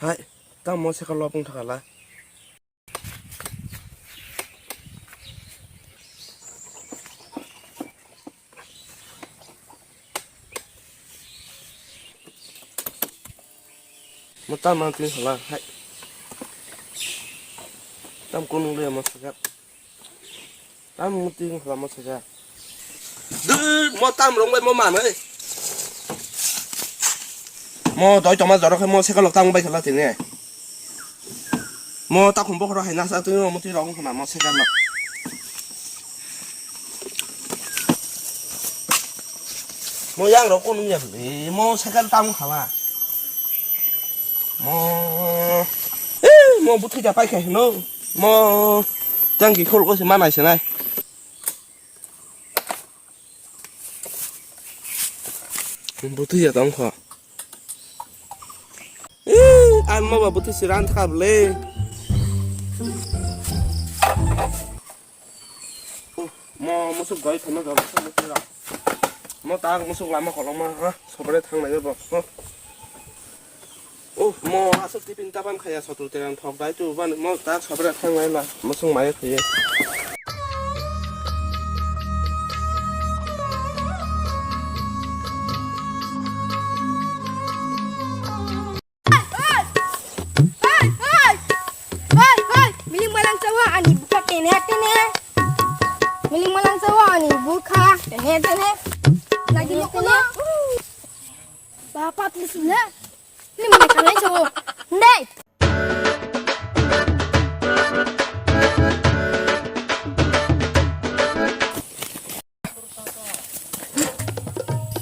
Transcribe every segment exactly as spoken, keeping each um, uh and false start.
Hai, tamo cycle lopung thakala. Mo tam mang tin hala, hai. Tam kunung le mo cycle. Tam muti wng khala mo saka. Dui, mo tam rong bai mo manwi. Mo doi toma jora khe mo saka lok tam bai khala tini. Mo takhum bokhoro hai nasa twi mo muti rong khna mo saka lok. Mo yang rok kunung ya, mo saka tam khala. Mo, eh, mo buthi ja pai khe no. Mo tang ki khol ko se manai se nai. Buti ya tong kho. Eh, an mo ba buti siran thakable. Oh, mo musuk goi thama ga musuk musuk ra. Mo tang musuk lama koloma ha, sobre thang nai bo. Oh. Oh, mo aswk tipin tapan khaya sotul terang thok dai tu ban mo tak sabra thang lai la mo sung mai khaya. Oi, oi, oi, oi, miling malang chawa ani bukha tene tene. Miling malang chawa ani bukha tene tene. Lagi mo kuno. Ba patli sila. Ni mana kanai chawa. Ndai.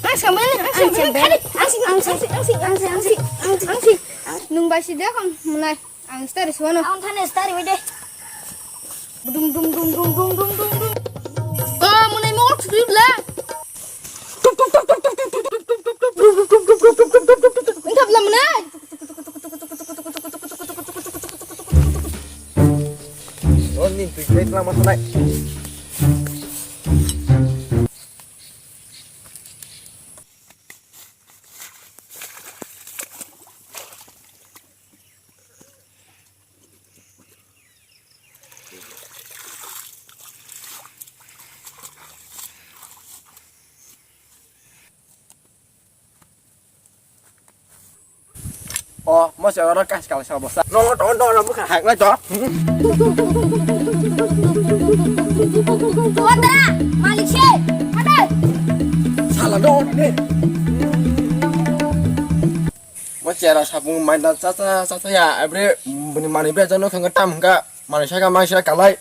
Ang sambil, ang sambil, ang sambil, ang sing, ang sing, ang sing, ang sing, ang sing, ang sing, ang sing. Nung bai si dia kon mulai. Ang stari suano. Ang thane stari wede. Dum dum dum dum dum dum dum dum. Oh, mulai mo sudui bla. Tup tup tup tup tup tup. Engkap lam mulai. Oh, ni tuh jelek lah masalah. O, mo se oro kas kal sa bosa. Nongo ton ton ro bukha hak lai to. Tuan dara, malik se, ada. Sala do ne. Mo se oro sabung mai da cha cha cha cha ya, abre bini mani be jano khang tam ga mani sa ga mai sa kalai.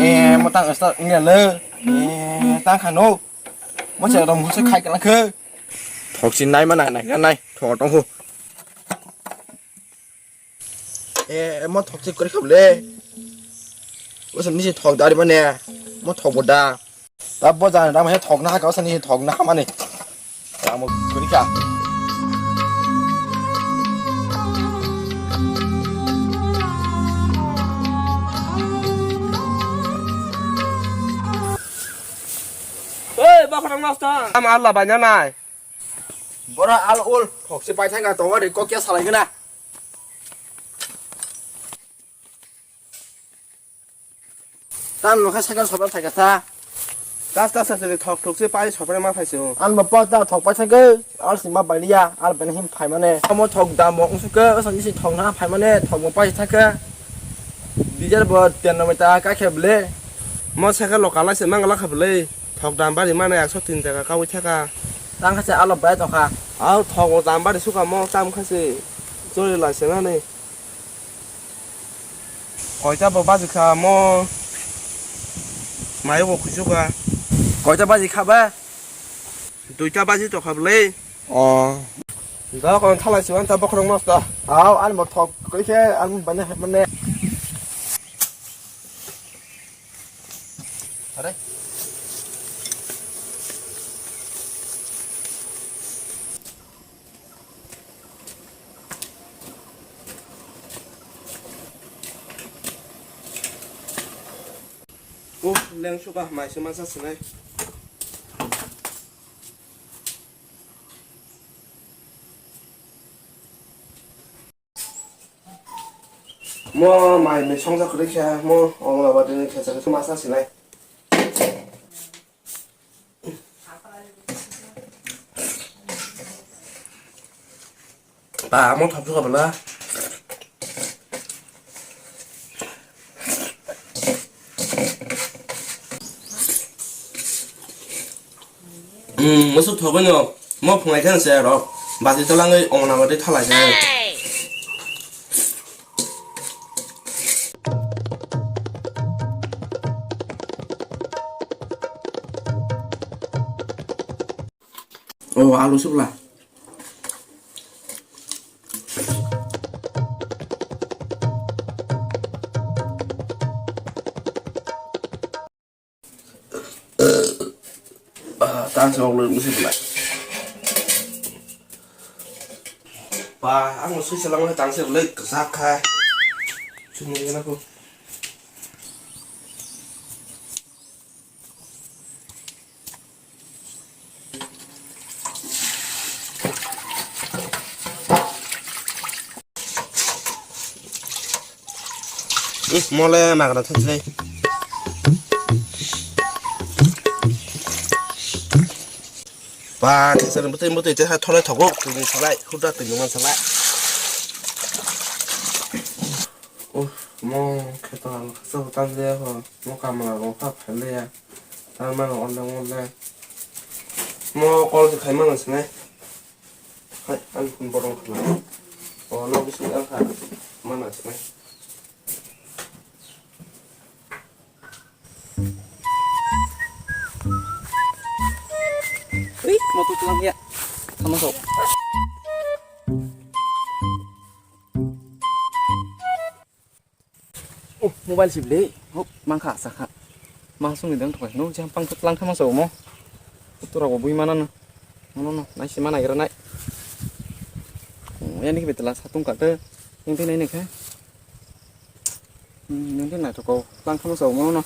Eh, mo tang start nge le. Eh, tang kha no. Mo se rom se khai kana khe. Thok si nai ma nai nai nai. Thok tong hu. Eh, mo thok si kori khap le. Mo se ni si thok dari mane. Mo thok boda. Ta bo jani ram he thokna ha, kau sani thokna ha mani. Amo kuri kha. Oi, bakhorang nokta. Am Allah banya nai. Bora al ul, thok si pai thang ka, tongo ri kok ya salai gana. Tam nokha cycle sopra thai kha ta. Tas tas sasali thok thok se pai sopra ma phai se o. An ba pa ta thok pai thang ke, al si ma bai ya, al ben him phai mane. Amo thok dam mo usu ke, o sani si thok na phai mane, thok mo pai thang ke. Diesel bo ten no ta ka khe ble. Mo cycle lo kala se mang la kha ble. Thok dam bari mane ekso tin taka kawi thaka. Tang kha se alo bai tong kha. Au thok o dam bari suka mo tam kha se. Chori lai se nani. Koita bo baji kha mo? Mayo bo khuisu kha. Koita baji kha ba? Duita baji to kha bwle. O. Dok, ang thalai siwan ta bokhorok mas ta. Aw, ani bo thok koi khe, ani bani hai mane. Are. Oh, leng suka mai se masa sinai. Mo mai ni songja kwrwi khe mo Anganwadi ni khe chakhe masa sinai. Ba mo thap suka bala. Hmm, musu thogwi no. Mo phungai khe se ro. Bati tolangwi Anganwadi thalai khe. Oh, alu subla. Ah, tang se ogloi musi belai. Ba, ang sui selang tang se belai kwchak khai. Sui ni gana ko. Ih, mole magra thajai. Ba, thajai butui butui te thole thogo, tui ni salai, huda tui ni man salai. Oh, mo kheto ang khasa tang de ho, mo kamla ro pha phale ya. Tar mano online online. Mo call se khai mano sinai. Hai, ang phone borong khna. Oh, no bising ang kha. Mana sinai. Ui, motor tulang ya. Sama so. Oh, mobile sibli. Hop, mangkha, sakha. Ma sungni dang thokai. No, jam pang lang thama sa mo. Tura bo bui mana no. No, no, no. Nai si mana gira nai. Oh, yani ke betala satung kate. Yang te nai ne kha. Hmm, yang te nai thoko. Lang thama sa mo no.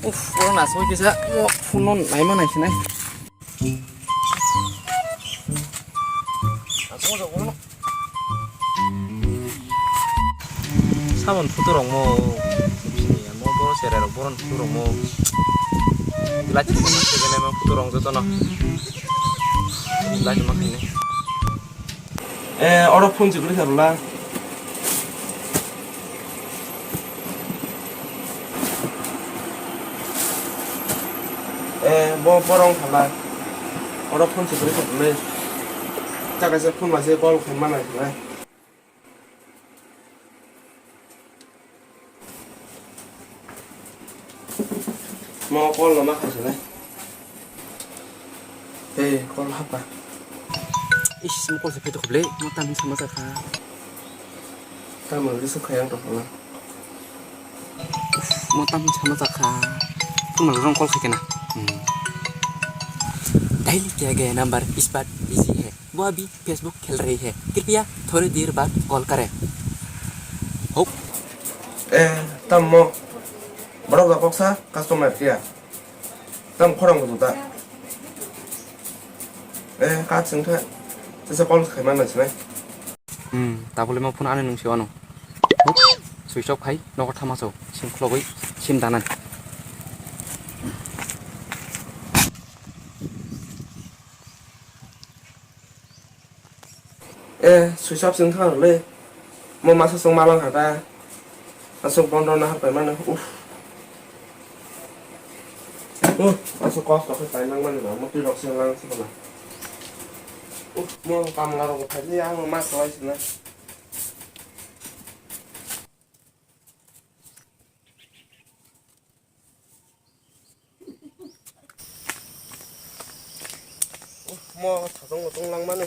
Uf, oro na soi kisa. Mo phone no nai mana sinai. Samon photo rok mo, mo boro cherai rok boron photo rok mo. Lai chini ma se gene mo photo rok joto no. Lai ma kine. Eh, oro phone chukri kharla. Eh, bo borong khala. Oro phone se bwrwi kha bwlwi. Chakha se phone ma se call khai mana khala. Mo call no ma kha khala. Hey, call hapa. Ish, mo call se pheto kha bwlwi. Mo tamni sama sa kha. Tamo receive khai ang tong khala. Mo tam sama chakha. Phone rong call khai kena. Hmm. Daily kiya gaya number, is baat busy hai. Wo abhi Facebook khel rahi hai. Kripya thori der baad call kare. Ho. Eh, tammo. Borok da koksa customer kiya. Tam khorang kudu ta. Eh, ka chwng khe. Tesa call khai man nai sinai. Hmm, tabole mo phone ani nung se wano. Switch off khai, nogo thama so, sim khlogoi, sim danan. Eh, switch off chwng thang rwle. Mo masa chwng malang kha ta. Aswk bondo na hapai mano. Uff. Uff, aswk kosto khe pai nang mani ba. Mo twi rok se lang se bana. Uff, mo kamla rok phai ni ang ma salai sina. Mo sajong tong langmani.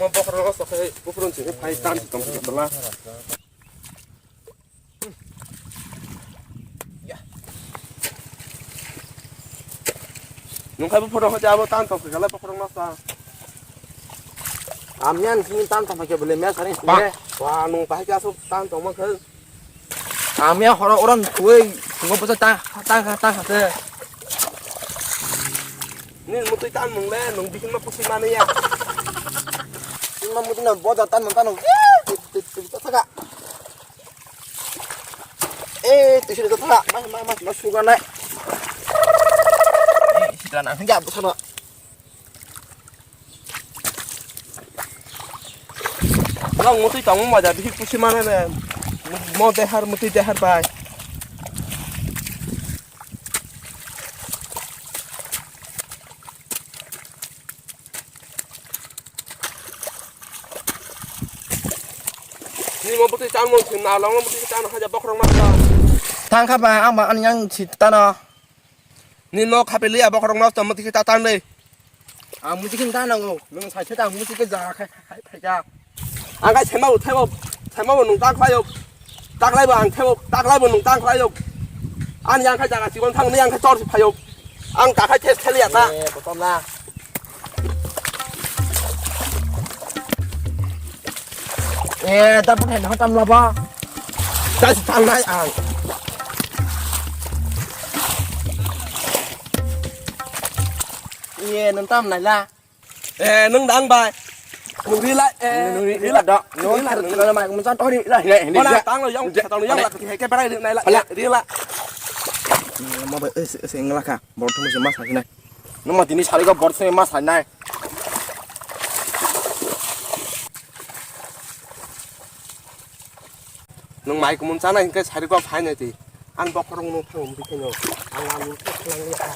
Mo bokhorok no sokhai, bokhorok sini phai tan tong tong la. Nung khai bokhorok hoja abo tan tong khala bokhorok no sa. Amya ni sini tan tong khe bole me sari sini. Wa nung pai ka su tan tong ma khe. Amya horo oran tui, ngo bwsa ta, ta, ta, ta, ta. Ni mutui tan mung le, nung bikin ma pusi mani ya. Ni ma mutui na boda tan mung tan. Ti, ti, ti, ta, ta. Eh, ti sini ta, ta. Mas, mas, mas, mas suga nai. Eh, sida na, ya, bwsa na. Nang mutui tong mo ja bihik pusi mana ne. Mo dehar mutui dehar bai. Ni mo mutui tang mo sin na long mutui tang haja bokrong ma. Tang kha ba ang ba ani yang si tano. Ni nok hape liya bokhorok no tamo tiki ta tan dei. Ang muti khin ta nango. Nung sai se ta muti ke ja khai khai khai ja. Ang kai sema u thebo, sema u nung ta khlayo. Ta khlai bo ang thebo, ta khlai bo nung ta khlayo. Ani yang khai jaga sibon thang ni yang khai chor si phayo. Ang ta khai thes theli ya ta. Eh, botom na. Eh, ta pun hen hotam laba. Ta si tan lai ang. Iye, nung tam nai la. Eh, nung dang bai. Nung ri la, eh, nung ri la da. Nung ri la, nung ri la mai mun san to ri la. Mana tang lo yang, tang lo yang la, ke ke para ri nai la, ri la. Ma ba es es ngla ka. Bor thum se mas nai. Nung ma tini sari ko bor thum mas nai. Nung mai kumun chana hingke sari ko phai nai ti. Ang bokhorok no phang bikhe no. Ang ang khe khlang ya.